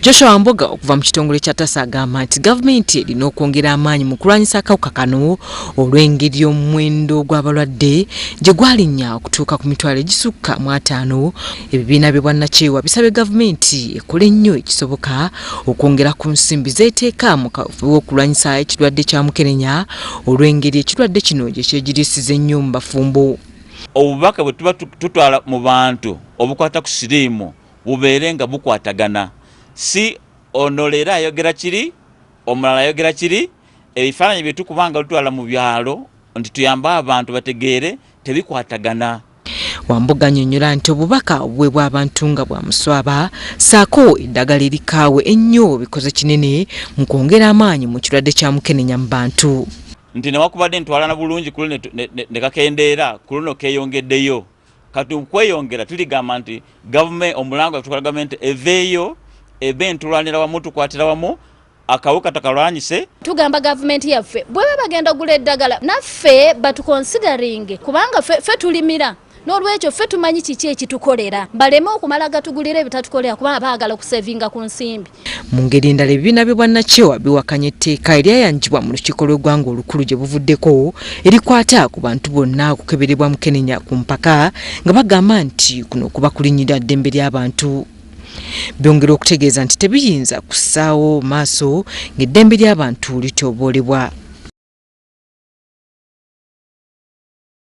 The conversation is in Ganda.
Joshua Mboga okuva mu kitongole kya TASA agamba nti gavumenti erina okwongera amaanyi mu kulwanyisa akawuka kano olw'engeri omuwendo gw'abalwadde gye gwalinnya okutuuka ku mitwalo egisukka mu 50. Ebibiina by'obwannakyewa bisabye gavumenti ekole ennyo ekisoboka okwongera ku nsimbi z'eteeka mu kaweefube w'okulwanyisa ekirwadde kya mukenenya olw'engeri ekirwadde kino gye kyegiriisiza ennyo mu bafumbo. Obubaka bwe tuba tutwala mu bantu obukwata ku siriimu bubeere nga bukwatagana, si ono leero ayogera kiri, omulala ayogera kiri. Ebifaananyi bye tukubanga tutwala mu byalo nti tuyambe abantu bategeere tebikwatagana. Wamboga annyonnyola nti obubaka obuweebwa abantu nga bwa muswaba ssaako eddagala erikaawe ennyo bikoze kinene mu kwongera amaanyi mu kirwadde kya mukenenya mu bantu. Nti newakubadde ntwalana bulungi ku luno ne kakendeera, ku luno keeyongeddeyo. Kati okweyongera tuligamba nti gavumenti, omulango tukola gavumenti eveeyo ebe ntulwanira wamu, tukwatira wamu akawuka takalwanyise. Tugamba gavumenti yaffe bwe baba bagenda okugula eddagala naffe batuconsidering, kubanga ffe tulimira, n'olwekyo ffe tumanyi kiki ekitukolera, baleme okumala gatugulira ebitatukolera kubanga baagala okusevinga ku nsimbi. Mu ngeri endala, ebibiina by'obwannakyewa biwakanya etteeka eryayanjibwa mu lukiiko lw'eggwanga olukulu gye buvuddeko erikwata ku bantu bonna okukeberebwa mukenenya ku mpaka, nga bagamba nti kuno kuba kulinnyirira ddembe ly'abantu. Byongera okutegeeza nti tebiyinza kussaawo maaso ng'eddembe ly'abantu lityoboolebwa.